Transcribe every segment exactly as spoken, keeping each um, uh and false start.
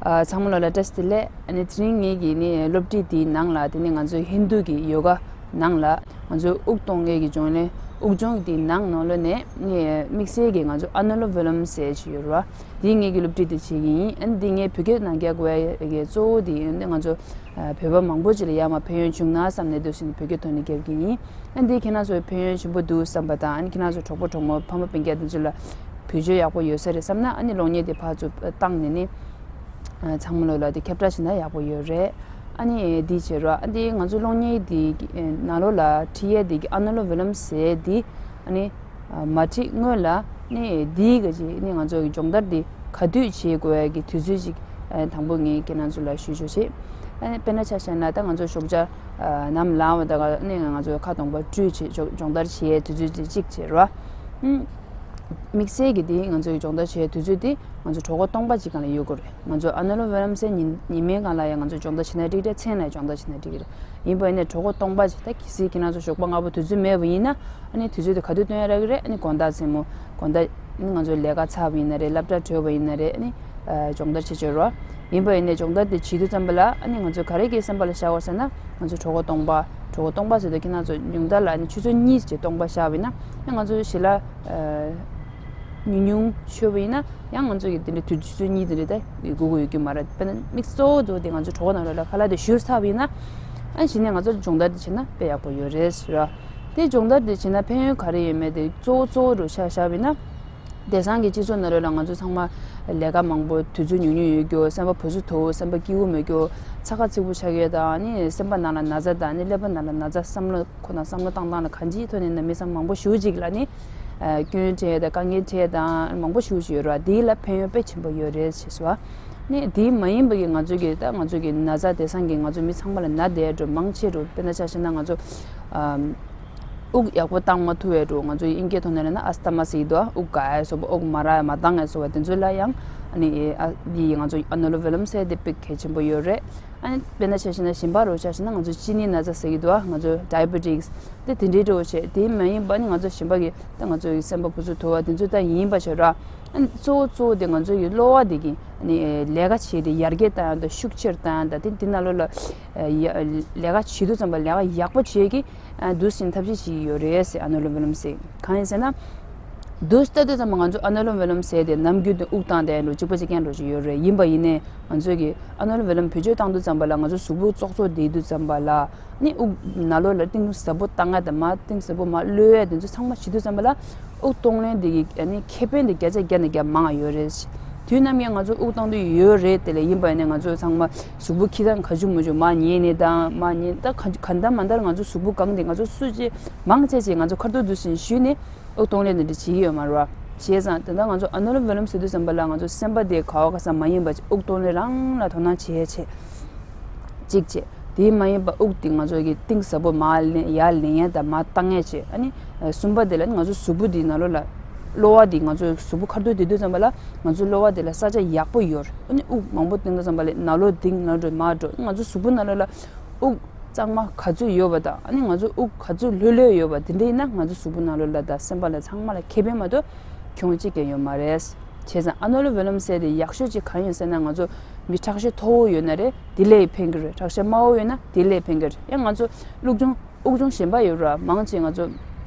ཨ། ཚང་མ་ལོ་ལ་བཀྲ་ཤིས་བདེ་ལེགས། ཨ་ནི་དེ་རིང་ངེད་ཀྱི་ནི་སློབ་ཁྲིད་འདིའི་ནང་ལ། དེ་ནི་ང་ཚོའི་ཧིན་རྡུ་གི་ཡོ་ག་ནང་ལ་ང་ཚོའི་དབུགས་གཏོང་མཁན་གྱི་སྦྱོང་ལེན། དབུགས་སྦྱོང་འདིའི་ནང་ནང་ལོགས་ནས་ནི་དམིགས་བསལ་གྱི་ང་ཚོ་ཨ་ནུ་ལོམ་བི་ལོམ་ཟེར་ཞིག་ཡོད་རེད་བ། འདི་ངེད་ཀྱི་སློབ་ཁྲིད་དེ་བྱེད་ཀྱི་ཡིན། ཨ་ནི་འདི་ངས་བོད་སྐད་ནང་རྒྱག་དགོས་ཡ་གི་གཙོ་བོ་དེ་ཡིན། ང་ཚོ་ཨ་བོད་པ་མང་པོ་ཅིག་ལ་ཡར་མར་ཕན་ཡོན་བྱུང་ན་བསམ་ནས་འདུག་ཟེར་ནས་བོད་སྐད་ཐོག་ནས་རྒྱབ་ཀྱི་ཡིན། ཨ་ནི་འདི་ཁྱེད་རང་ཚོར་ཕན་ཡོན་ཆེན་པོ་འདུག་བསམ་པ་དང་། ཨ་ནི་ཁྱེད་རང་ཚོ་གྲོགས་པོ་གྲོགས་མོ་ཕ་མ་སྤུན་ཀྱག་དེ་ཚོ་ལ་བེད་སྤྱོད་ཡག་པོ་ཡོད་ས་རེད་བསམ་ན། ཨ་ནི་གློག་བརྙན་དེ་ཕར་ཚུར་བཏང་ནས་ནི། ཨ། ཚང་མ་ལོ་ལ་དེ་ཁྱབ་བསྒྲགས་བྱས་ན་ཡག་པོ་ཡོད་རེད། ཨ་ནི་འདི་བྱེད་རོགས། ཨ་འདི་ང་ཚོ་གློག་བརྙན་འདི་ནང་ལོགས་ལ་ཁྲིད་ཡས་འདི་གི་ཨ་ནུ་ལོམ་བི་ལོམ་ཟེར་འདི། ཨ་ནི་ཨ་མ་ཁྲིད་སྔོན་ལ་ནི་འདི་ག་ཅིག་ནི་ང་ཚོ་གི་སྦྱོང་བརྡར་འདི་ག་དུས་བྱེད་དགོས་ཡ་གི་དུས་ཚོད་ཅིག་ཨ་དང་པོ་ངས་ཁྱེད་རང་ཚོ་ལ་ཞུ་ཞུ་བྱེད། ཨ་ནི་དཔེར་ན་ཆ་བཞག་ན། ད་ང་ཚོ་ཞོགས་ཇ་ཨ་ནམ་ལངས་པ་དང་ནི་ང་ཚོ་ཁ་གདོང་པ་བཀྲུས་བྱས་སྦྱོང་སྦྱོང་བརྡར་བྱེད་ཡའི་དུས་ཚོད་དེ་གཅིག་བྱེད་རོགས། ཨ། དམིགས་བསལ་གྱི་དེ་ང་ཚོའི་སྦྱོང་བརྡར་བྱེད་དུས་ཚོད་དེ་ང་ཚོ་གྲོད་ཁོག་སྟོང་པ་གཅིག་སྒང་ལ་ཡོད་དགོས་རེད། ང་ཚོ་ཨ་ནུ་ལོམ་བི་ལོམ་ཟེར་ཉིན་ཉི་མའི་སྒང་ལ་ཡང་ང་ཚོ་སྦྱོང་བརྡར་བྱེད་ན་འགྲིག་རེད། མཚན་ལ་སྦྱོང་བརྡར་བྱེད་ན་འགྲིག་རེད། ཡིན་པ་ཡིན་ནའི་གྲོད་ཁོག་སྟོང་པ་གཅིག། ད་གལ་སྲིད་ཁྱེད་རང་ཚོ་ཞོགས་པ་སྔ་པོ་དུས་ཚོད་མེད་པ་ཡིན་ན། ཨ་ནི་དུས་ཚོད་དེ་ག་དུས་སྟོན་ཡ་རག་གི་རེད། ཨ་ནི་དགོང་དག་མཚན་མོ། དགོང་དག་ཨ་ནི་ང་ཚོ་ལས་ཀ་ཚར་བ་ཡིན་ན་རེད། སློབ་གྲྭ་གྲོལ་བ་ཡིན་ན་རེད། ཨ་ནི་ཨ་སྦྱོང་བརྡར་བྱེད་ཆོག་རོགས། ཡིན་པ་ཡིན་ནའི་སྦྱོང་བརྡར་དེ་བྱེད་དུས་ཙམ་པ་ལ་ཨ་ནི་ང་ཚོ་ག་རེ་གི་སེམས་པ་ལ་ཤར་བ་ཟེར་ན། ང་ཚོ་གྲོད་ཁོག་སྟོང་པ། གྲོད་ཁོག་སྟོང་པ་ཟེར་དུས་ཁྱེད་རང་ཚོ་ཉུང་མཐའ་ལ་ཨ་ནི་ཆུ་ཚོད་གཉིས་ཀྱི་སྟོང་པ་ཤར་བ་ཡིན་ན། ཨ་ང་ཚོ་ཞལ་ལག་ཨ་ཉུང་ཉུང་མཆོད་པ་ཡིན་ན། ཡང་ང་ཚོ་གི་དེ་འདྲའི་དུས་ཆུ་ཚོད་གཉིས་དེ་འདྲའི་ད་དགོས་ཀྱི་ཡོད་ཀྱི་མ་རེད། དཔེར་ན་དམིགས་གཙོ་བོ་དེ་ང་ཚོ་གྲོད་ཁོག་ནང་ལོགས་ལ་ཁ་ལག་དེ་བཞུར་ཚར་བ་ཡིན་ན། ཨ་གཞི་ནས་ང་ཚོ་སྦྱོང་བརྡར་དེ་བྱས་ན་དཔེ་ཡག་པོ་ཡོད་རེད་ཟེར་ར། དེ་སྦྱོང་བརྡར་དེ་བྱས་ན་ཕན་ཡོན་ག་རེ་ཡོད་མེད་དེ་གཙོ་བོ་གཙོ་བོ་རུ་ཆ་བཞག་པ་ཡིན་ན། དེང་སང་གི་སྤྱི་ཚོགས་ནང་ལོགས་ལ་ང་ཚོ་ཚང་མ་ལས་ཀ་མང་པོ། དུས་ཚོད་ཉུང་ཉུང་ཡོད་རྒྱུ། སེམས་པ་བུ་སུ་དོ། སེམས་པ་སྐྱིད་པོ་མེད་རྒྱུ། ཚ་ཁ་ཚིག་པོ་ཆགས་ཡས་དང་། ཨ་ནི་སེམས་པ་ནང་ལ་ན་ཚ་དང་། ཨ་ནི་ཀླད་པ་ནང་ལ་ན་ཚ། བསམ་བློ་ཁོ་ན་བསམ་བློ་བཏང་སྟངས་ལ་གང་ཅིའི་ཐོག་ནས་ན་མི་ཚང་མང་པོ་ཞེ་པོ་ཅིག་ལ་ནི་ཨ་སྐྱོན་འཕྲད་དང་། དཀའ་ངལ་འཕྲད་དང་། མང་པོ་ཞེ་པོ་ཅིག་ཡོད་རེད་བ། དེ་ལ་ཕན་ཡོན་དཔེ་ཆེན་པོ་ཡོད་རེད་ཅེས་ཟེར་བ། ནི་དེ་མ་ཡིན་པ་གི་ང་ཚོ་གི། ད་ང་ཚོ་གི་ན་ཚ་དེང་སང་གི་ང་ཚོ་མི་ཚང་མ་ལ་ན་བསྡད་འགྲོ་མང་ཆེ་འགྲོ། དཔེར་ན་ཆ་བཞག་ན་ང་ཚོ་ཨ་དབུགས་ཡག་པོ་བཏང་མ་ཐུབ་པའི་འགྲོ། ང་ཚོ་དབྱིན་སྐད་ཐོག་ནས་ལབ་ན་ཨ་སི་ཐ་མ་ཟེར་གྱི་འདུག་ཨ། དབུགས་འགག་ཡ་སོགས་པ། དབུགས་མ་རག་ཡ་མ་འདང་ཡ་སོགས་པ་དེ་ཚོ་ལ་ཡང་ཨ་ནི་ཨ་འདི་ང་ཚོ་ཨ་ནུ་ལོམ་བི་ལོམ་ཟེར་དེ་དཔེ་གལ་ཆེན་པོ་ཡོད་རེད། ཨ་ནི་དཔེར་ན་ཆ་བཞག་ན་གཞན་པ་རུ་ཆ་བཞག་ན་ང་ཚོ་གཅིན་སྙི་ན་ཚ་ཟེར་གྱི་འདུག་ཨ། ང་ཚོ་ཌའི་བེ་ཊིག་སི་དེ་དེ་འདྲའི་འགྲོ་བྱེད། དེ་མ་ཡིན་པ་ནི་ང་ཚོ་གཞན་པ་གི་ད་ང་ཚོ་གི་སེམས་པ་བུ་སུ་དོ་བ་དེ་ཚོ་ད་ཡིན་པ་བྱེད་ར། ཨ་ནི་གཙོ་བོ་གཙོ་བོ་དེ་ང་ཚོ་གི་གློ་བ་དེ་གི་ཨ་ནི་ལས་ཀ་བྱེད་དེ་ཡར་རྒྱས་བཏང་ཡ་དང་ཤུགས་ཆེར་བཏང་ཡ་དང་། དེ་དེ་ནང་ལོགས་ལ་ཡ་ལས་ཀ་བྱེད་དུས་ཙམ་པ་ལས་ཀ་ཡག་པོ་བྱེད་ཀྱི་ཨ་འདུག་སེ་ཐབས་ཤེས་བྱེད་ཀྱི་ཡོད་རེད་ཟེར། ཨ་ནུ་ལོམ་བི་ལོམ་ཟེར། གང་ཡིན་ཟེར་ན། འདུག་སེ་ལྟ་དུས་ཙམ་པ་ང་ཚོ་ཨ་ནུ་ལོམ་བི་ལོམ་ཟེར་དེ་ནམ་རྒྱུན་དུ་དབུགས་བཏང་བསྡད་འགྲོ། གཅིག་པ་གཅིག་རྐྱང་འགྲོ་ཅིག་ཡོད་རེད། ཡིན་པ་ཡིན་ནའི་ང་ཚོ་གི་ཨ་ནུ་ལོམ་བི་ལོམ་བེད་སྤྱོད་བཏང་དུས་ཙམ་པ་ལ། ང་ཚོ་གཟུགས་པོ་ཙོག་ཙོག་བསྡད་དུས་ཙམ་པ་ལ་ནི་དབུགས་ནང་ལོགས་ལ་གཏིང་ཟབ་པོ་བཏང་ཡ་དང་། མར་གཏིང་ཟབ་པོ་མར་གློད་ཡ་དེ་ཚོ་ཚང་མ་བྱེད་དུས་ཙམ་པ་ལ། དབུགས་གཏོང་ལེན་དེ་གི་ཨ་ནི་ཁེ་ཕན་དེ་བརྒྱ་ཆ་བརྒྱ་ནས་བརྒྱ་མང་ཡོད་རེད། དུས་ནམ་ཡང་ང་ཚོ་དབུགས་གཏོང་དུས་ཡོད་རེད། དེ་ལས་ཡིན་པ་ཡིན་ནའི་ང་ཚོ་ཚང་མ་གཟུགས་པོ་འཁྱིལ་སྟངས་ག་ཅུ་མ་ཅུ་མར་ཉལ་ནས་དང་། མར་ཉལ་ད་ག་ག་འདྲ་མ་འདྲ་ང་ཚོ་གཟུགས་པོ་གང་དེ་ང་ཚོ་སུ་ཅི་མང་ཆེ་ཆེ་ང་ཚོ་ཁ་ཐུག་འདུག་སེ་ཞུས་ནས་དབུགས་གཏོང་ལེན་དེ་འདྲ་བྱེད་ཀྱི་ཡོད་མ་རེད་བ། བྱས་ཙང་དེ་འདྲ་ང་ཚོ་ཨ་ནུ་ལོམ་བི་ལོམ་ཟེར་དུས་ཙམ་པ་ལ་ང་ཚོ་སེམས་པ་དེ་ག་བ་ག་ས་མ་ཡིན་པ་ཅིག་དབུགས་གཏོང་ལེན་རང་ལ་དོ་སྣང་བྱེད་ཡ་བྱེད། གཅིག་བྱས། དེ་མ་ཡིན་པ་དབུགས་དེ་ང་ཚོ་གི་གཏིང་ཟབ་པོ་མར་ལེན་ཡར་ལེན་ཡ་དང་མར་བཏང་ཡ་བྱེད། ཨ་ནི་གསུམ་པ་དེ་ལ་ནི་ང་ཚོ་གཟུགས་པོ་དེའི་ནང་ལོགས་ལ་གློ་བ་དེ། ང་ཚོ་གཟུགས་པོ་ཁ་ཐུག་བསྡད་དུས་ཙམ་པ་ལ་ང་ཚོ་གློ་བ་དེ་ལ་ས་ཆ་ཡག་པོ་ཡོད། ཨ་ནི་དབུགས་མང་པོ་བཏང་དུས་ཙམ་པ་ལ་ནང་ལོགས་ལྡིང་ནང་འགྲོ་མར་འགྲོ། ང་ཚོ་གཟུགས་པོ་ནང་ལོགས་ལ་དབུགས་གཙང་མ་ག་ཚོད་ཡོད་པ་དང་། ཨ་ནི་ང་ཚོ་དབུགས་ག་ཚོད་ལྷོད་ལྷོད་ཡོད་པ་དེ་འདྲ་ཡིན་ན་ང་ཚོ་གཟུགས་པོ་ནང་ལོགས་ལ་དང་སེམས་པ་ལ་ཚང་མ་ལ་ཁེ་ཕན་མ་གཏོགས་གྱོང་གཅིག་ཀྱང་ཡོད་མ་རེད། བྱས་ཙང་ཨ་ནུ་ལོམ་བི་ལོམ་ཟེར་དེ་ཡག་ཤོས་ཅིག་གང་ཡིན་ཟེར་ན། ང་ཚོ་མི་ཁྲག་ཤེད་མཐོ་བོ་ཡོད་ན་རེད། དེ་ལས་ཕན་གྱི་རེད། ཁྲག་ཤེད་དམའ་བོ་ཡོད་ན་དེ་ལས་ཕན་གྱི་རེད། ཡང་ང་ཚོ་དབུགས་གཅོང་དབུགས་གཅོང་གཞན་པ་ཡོད་ར། མང་ཆེ་ང་ཚོ་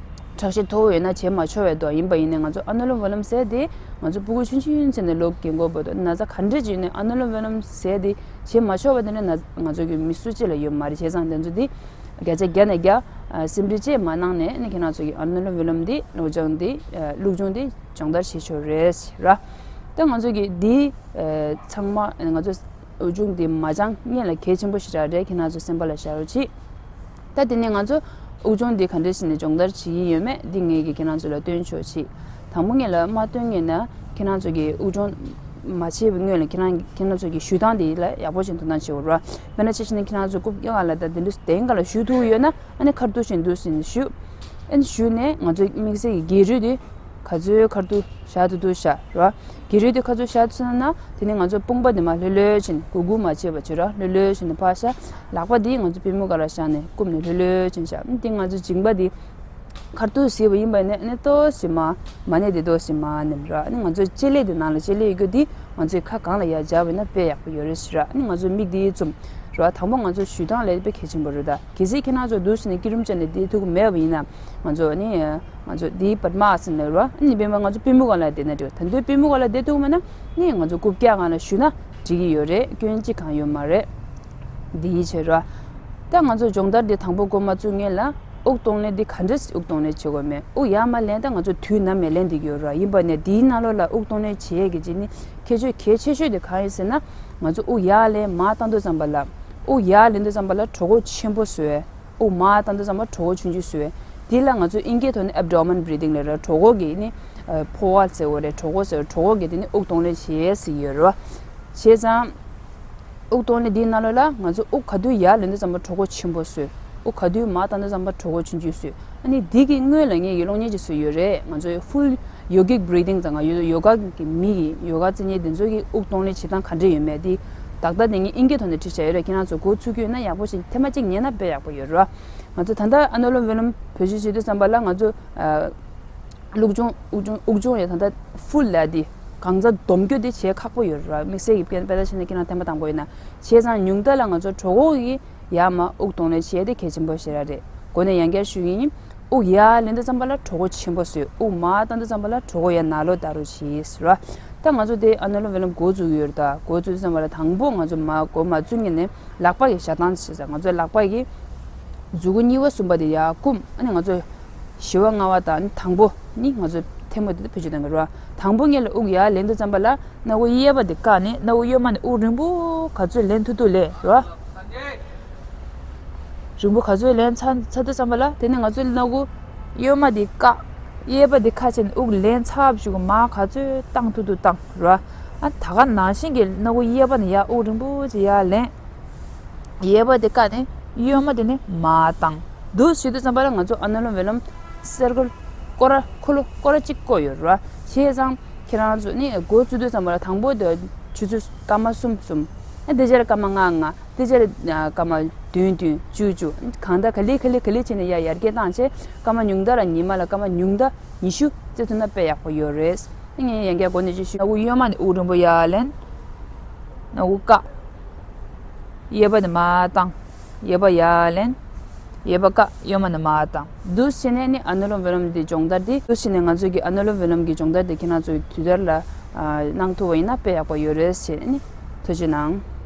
ཁྲག་ཤེད་མཐོ་བོ་ཡོད་ན་བྱེད་མ་ཆོག་པའི་འདུག་ཡིན་པ་ཡིན་ནའི་ང་ཚོ་ཨ་ནུ་ལོམ་བི་ལོམ་ཟེར་དེ་ང་ཚོ་ཕྲུ་གུ་ཆུང་ཆུང་ཚེ་ནས་ལོབས་རྒན་གོག་བར་དུ་ན་ཚ་ག་འདྲ་ཅིག་ཡོད་ནའི་ཨ་ནུ་ལོམ་བི་ལོམ་ཟེར་དེ་བྱེད་མ་ཆོག་པ་དེ་འདྲ་ན་ང་ཚོ་གི་མི་སུ་གཅིག་ལ་ཡོད་མ་རེད། བྱས་ཙང་དེ་ཚོ་དེ་བརྒྱ་ཆ་བརྒྱ་ནས་བརྒྱ་ཨ་སེམས་ཁྲལ་ཅིག་མ་གནང་ནས་ནི་ཁྱེད་རང་ཚོ་གི་ཨ་ནུ་ལོམ་བི་ལོམ་དེ་དབུགས་གཅོང་དེ་ཨ་དབུགས་གཅོང་དེ་སྦྱོང་བརྡར་བྱེད་ཆོག་རེད་ར། ད་ང་ཚོ་གི་དེ་ཨ་ཚང་མ་ང་ཚོ་དབུགས་གཅོང་དེ་མ་སྦྱང་སྔོན་ལ་གལ་ཆེན་པོ་ཞེ་དྲག་རེད། ཁྱེད་རང་ཚོ་སེམས་པ་ལ་བཞག་རོགས་གྱིས། ད་དེ་ནས་ང་ཚོ་དབུགས་གཅོང་འདི་ག་འདྲ་བྱས་ནས་སྦྱོང་བརྡར་བྱེད་ཀྱི་ཡོད་མེད་འདི་ངེད་ཀྱིས་ཁྱེད་རང་ཚོ་ལ་སྟོན་ཆོག་ཅིག་དང་པོ་ངེད་ལ་མ་སྟོན་ངེས་ན་ཁྱེད་རང་ཚོ་གིས་དབུགས་གཅོང་མ་བྱས་པའི་སྔོན་ལ་ཁྱེད་རང་ཁྱེད་རང་ཚོ་གི་བཞུགས་སྟངས་འདི་ལ་ཡག་པོ་བྱས་དོ་སྣང་བྱེད་དགོས་རེད། དཔེར་ན་ཆ་བཞག་ན་ཁྱེད་རང་ཚོ་རྐུབ་གཡས་ག་ལ་ད་དེ་འདྲ་གདན་ག་ལ་བཞུགས་ཐུབ་ཡོད་ན་ཨ་ནི་ཁ་ཐུག་བཞིན་འདུག་སེ་བཞུགས། ཨ་ནི་བཞུགས་ནས་ང་ཚོ་དམིགས་བསལ་གྱི་སྒལ་རུས་འདི་ག་ཚོད་ཁ་ཐུག་བཞག་ཐུབ་ཐུབ་བཞག་ར། སྒལ་རུས་དེ་ཁ་ཚུར་བཞག་ཚར་ན། དེ་ནས་ང་ཚོ་དཔུང་པ་དེ་མར་ལྷོད་ལྷོད་བྱས་ནས་གུག་གུག་མ་བྱེད་པ་བྱེད་ར། ལྷོད་ལྷོད་བྱས་ནས་ཕར་བཞག་ལག་པ་དེ་ང་ཚོ་པུས་མོ་སྒང་ལ་བཞག་ནས་བསྐུམས་ནས་ལྷོད་ལྷོད་བྱས་བཞག་དེ་ང་ཚོ་མཇིང་པ་དེ་ ཁ་ཐུག་བཟས་པ་ཡིན་པ་ནས་ཨ་ནི་ཏོག་ཙམ་མ་མ་ནས་དེ་ཏོག་ཙམ་མ་ནེམ་ར། ཨ་ནི་ང་ཚོ་ལྕེ་ལེ་དེ་ནང་ལ་ལྕེ་ལེ་ཡོད་རྒྱུ་དེ་ང་ཚོའི་ཁ་གང་ལ་ཡར་སྦྱར་བ་ཡིན་ན་དཔེ་ཡག་པོ་ཡོད་རེད་ཟེར་ར། ཨ་ནི་ང་ཚོ་མིག་དེ་བཙུམ་ར། དང་པོ་ང་ཚོ་བཞུགས་སྟངས་ལ་དཔེ་གལ་ཆེན་པོ་རེད་ད། གལ་སྲིད་ཁྱེད་རང་ཚོ་འདུག་ཟེར་ནས་སྐྱིད་རུམ་བྱས་ནས་བསྡད་ཐུབ་ཀྱི་མེད་པ་ཡིན་ན། ང་ཚོ་ནི་ང་ཚོ་འདིའི་པདྨ་ཨ་སན་ལ་ར། ཨ་ནི་དཔེར་ན་ང་ཚོ་པུས་མོ་སྒང་ལ་བསྡད་ན་འགྲིག་ད་དུང་པུས་མོ་སྒང་ལ་བསྡད་ཐུབ་མེད་ན་ནི་ང་ཚོ་རྐུབ་བཀྱག་སྒང་ལ་བཞུགས་ན་འགྲིག་གི་ཡོད་རེད། སྐྱོན་གཅིག་གང་ཡོད་མ་རེད། འདི་ཡིད་ཆེས་ར། ད་ང་ཚོ་སྦྱོང་བརྡར་འདི་དང་པོ་འགོ་མ་བཙུགས་སྔོན་ལ་དབུགས་གཏོང་ལེན་འདི་ག་འདྲས་དབུགས་གཏོང་ལེན་བྱེད་དགོས་མེད། དབུགས་ཡར་མར་ལེན་ད་ང་ཚོ་དུས་ནམ་ཡང་ལེན་བསྡད་ཀྱི་ཡོད་ར། ཡིན་པ་ནས་འདིའི་ནང་ལོགས་ལ་དབུགས་གཏོང་ལེན་བྱེད་ཡས་ཀྱི་ཅིག་ནི་ཁྱད་ཆོས་གལ་ཆེ་ཤོས་དེ་གང་ཡིན་ཟེར་ན། ང་ཚོ་དབུགས་ཡར་ལེན་མར་བཏང་དུས་ཙམ་པ་ལ། དབུགས་ཡར་ལེན་དུས་ཙམ་པ་ལ་གྲོད་ཁོག་ཆེན་པོ་བཟོས། དབུགས་མར་བཏང་དུས་ཙམ་པ་གྲོད་ཁོག་ཆུང་ཆུང་བཟོས། དེ་ལ་ང་ཚོ་ཨིན་སྐད་ཐོག་ནས་abdomen breathing་ལབ་ར། གྲོད་ཁོག་གི་ནི་ཕོ་བ་ཟེར་བ་རེད། གྲོད་ཁོག་ཟེར་བ། གྲོད་ཁོག་གི་དེ་ནི་དབུགས་གཏོང་ལེན་བྱེད་ཡས་ཟེར་ཡོད་ར། བྱས་ཙང་། དབུགས་གཏོང་ལེན་འདིའི་ནང་ལོགས་ལ་ང་ཚོ་དབུགས་ག་དུས་ཡར་ལེན་དུས་ཙམ་པ་གྲོད་ཁོག་ཆེན་པོ་བཟོས། དབུགས་ག་དུས་མར་བཏང་དུས་ཙམ་པ་གྲོད་ཁོག་ཆུང་ཆུང་བཟོས། ཨ་ནི་འདི་གི་སྔོན་ལ་ངས་ཀྱི་གློག་བརྙན་ཅིག་བཟོས་ཡོད་རེད། ང་ཚོའི་full yogic breathing་ཙང་ང་ཡོ་ཡོ་ག་གི་མི་གི་ཡོ་ག་རྩེད་མཁན་དེ་ཚོ་གི་དབུགས་གཏོང་ལེན་བྱེད་སྟངས་ག་འདྲ་ཡོད་མེད་དེ་ཏག་ཏག་དེ་ངས་ཨིན་སྐད་ཐོག་ནས་བྲིས་བཞག་ཡོད་རེད། ཁྱེད་རང་ཚོ་མགོ་ཚོས་ཀྱི་ཡོད་ན་ཡག་པོ་ཞིག་ཐེངས་མ་གཅིག་ཉན་ན་དཔེ་ཡག་པོ་ཡོད་རེད། ང་ཚོ་ད་ལྟ་ཨ་ནུ་ལོམ་བི་ལོམ་བེད་སྤྱོད་བྱེད་དུས་ཙམ་པ་ལ་ང་ཚོ་ཨ། ལུག་ཆུང་དབུགས་ཆུང་དབུགས་ཆུང་ཡོད་ད་ལྟ་full་ལ་དེ་གང་ཚ་སྡོམ་རྒྱུ་དེ་བྱེད་ཁག་པོ་ཡོད་ར། དམིགས་བསལ་གྱི་དཔེ་དཔེ་ལྟ་བྱས་ན་ཁྱེད་རང་ཐེངས་མ་དང་པོ་ཡིན་ན། བྱས་ཙང་ཉུང་མཐའ་ལ་ང་ཚོ་གྲོད་ཁོག་གི་ཡར་མར་དབུགས་གཏོང་ལེན་བྱེད་དེ་གལ་ཆེན་པོ་ཞེ་དྲག་རེད། འགོ་ནས་ཡང་བསྐྱར་ཞུ་གི་ཡིན། དབུགས་ཡར་ལེན་དུས་ཙམ་པ་ལ་གྲོད་ཁོག་ཆེན་པོ་བཟོས། དབུགས་མར་བཏང་དུས་ཙམ་པ་ལ་གྲོད་ཁོག་ཡར་ནང་ལོགས་ལྟ་རུ་བྱས་ར། ད་ང་ཚོ་དེ་ཨ་ནུ་ལོམ་བི་ལོམ་འགོ་བཙུགས་ཡོད་རེད་ད། འགོ་བཙུགས་དུས་ཙམ་པ་ལ་དང་པོ་ང་ཚོ་མ་འགོ་མ་བཙུགས་ཉིན་ནས་ལག་པ་གི་བཞག་སྟངས་བྱེད་ས། ང་ཚོའི་ལག་པ་གི་མཛུ་གུ་གཉིས་པ་གསུམ་པ་དེ་ཡར་བསྐུམ། ཨ་ནི་ང་ཚོ་བཞི་པ་ལྔ་པ་དང་ནི་དང་པོ་ནི་ང་ཚོ་ཐལ་མོ་དེ་ཕུད་རྒྱུ་དང་གི་རོ། དང་པོ་ངེད་ལ་དབུགས་ཡར་ལེན་དུས་ཙམ་པ་ལ་སྣ་བུག་གཡས་པ་དེ་བཀག་ནས་སྣ་བུག་གཡོན་མ་ནས་དབུགས་རིང་པོ་ག་ཚོད་ལེན་ཐུབ་ཐུབ་ལེན་རོ། རིང་པོ་ག་ཚོད་ལེན་ཚར་ཚར་དུས་ཙམ་པ་ལ་དེ་ནས་ང་ཚོའི་སྣ་བུག་གཡོན་མ་དེ་བཀག་གཡས་པ་དེ་ཁ་ཕྱེ་ནས་དབུགས་ལེན་ཚར་བ་ཞིག་གི་མར་ག་ཚོད་བཏང་ཐུབ་ཐུབ་བཏང་རོ། ཨ་ད་ག་ནང་བཞིན་གྱི་སྣ་བུག་གཡས་པ་ནས་ཡར་དབུགས་རིང་པོ་ཅིག་ཡར་ལེན། གཡས་པ་དེ་བཀག་ནས་གཡོན་མ་དེ་ནས་མར་བཏང་། འདུག་ཟེར་དུས་ཙམ་པ་ལ་ང་ཚོ་ཨ་ནུ་ལོམ་བི་ལོམ་སེར་སྐོར་སྐོར་ར་འཁོར་ལོ་སྐོར་ར་གཅིག་བསྐོར་ཡོད་ར། བྱས་ཙང་ཁྱེད་རང་ཚོ་ནི་འགོ་བཙུགས་དུས་ཙམ་པ་ལ་དང་པོ་དེ་ཆུ་ཚོད་སྐར་མ་གསུམ་གསུམ། ཨ་དེ་རྗེས་ལ་སྐར་མ་ལྔ་ལྔ། དེ་རྗེས་ལ་སྐར་མ་བདུན་བདུན་བཅུ་བཅུ། གང་ལྟར་ག་ལེ་ག་ལེ་ག་ལེ་བྱས་ནས་ཡར་ཡར་རྒྱས་བཏང་བྱས་སྐར་མ་ཉུང་མཐའ་ལ་ཉི་མ་ལ་སྐར་མ་ཉུང་མཐའ་ཉི་ཤུ་རྩེ་ཐུབ་ན་དཔེ་ཡག་པོ་ཡོད་རེད། ངས་ཡང་བསྐྱར་འགོ་ནས་ཅིག་ཞུ། སྣ་བུག་གཡོན་མ་ནས་དབུགས་རིང་པོ་ཡར་ལེན། སྣ་བུག་བཀག་གཡས་པ་ནས་མར་བཏང་། གཡས་པ་ཡར་ལེན། གཡས་པ་བཀག་གཡོན་མ་ནས་མར་བཏང་། འདུག་བྱས་ནས་ནི་ཨ་ནུ་ལོམ་བི་ལོམ་འདི་སྦྱོང་བརྡར་འདི། འདུག་བྱས་ནས་ང་ཚོས་ཀྱི་ཨ་ནུ་ལོམ་བི་ལོམ་གྱི་སྦྱོང་བརྡར་འདི་ཁྱེད་རང་ཚོའི་དུས་དར་ལ་ཨ་གནང་ཐུབ་པ་ཡིན་ན་དཔེ་ཡག་པོ་ཡོད་རེད་ཟེར་ནས་ནི་ཐུགས་རྗེ་གནང་།